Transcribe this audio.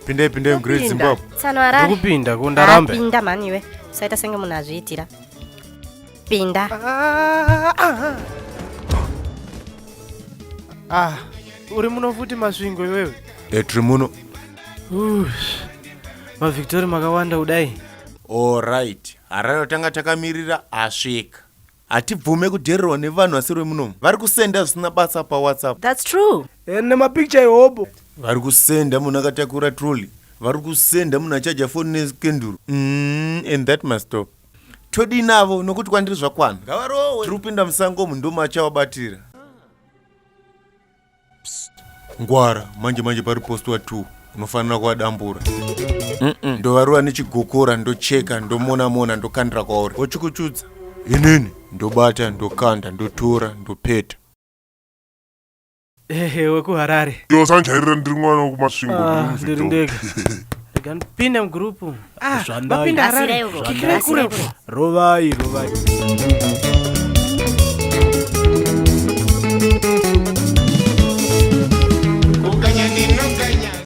Pindai, pindai muGreat Zimbabwe. Tsano Harare. Ndikupinda ko ndarambe. Pinda mhani iwe. Usaita senge munhu azviitira. Pinda. Ah, uri muno futi Masvingo iwewe? Eh, tiri muno. Ush. MaVictoria makawanda kudai. Alright. Harare tanga takamirira asvika. Hatibvume kudhererwa nevanhu vasiri vemunomu. Vari kusenda zvisina basa paWhatsApp. That's true. Eh, nemapicture ehobo. Vari kusenda munhu akatakura trolley. Vari kusenda munhu achaja foni nekenduru. And that must stop. Todii navo nokuti kwandiri zvakwana. Ngavarohwe. Tiri kupinda musango umu ndomachawabatira. Ngwara manje manje pari postwa 2 unofanira kuadambura. Ndovarova nechigokora ndocheka ndomona mona ndokandira kwauri. Wochukuchudza. Inini ndobata ndokanda ndotora ndopeta. Ehe, wekuHarare. Iwe usanjairira, ndiri mwana wekuMasvingo. Ah, ndiri ndiri muVictoria. ndega. Rega ndipinde mugurupu. Ah, Zvandai. vapinda Harare. Basirai uko. Kikirai kure Basirai uko. Rovai, rovai.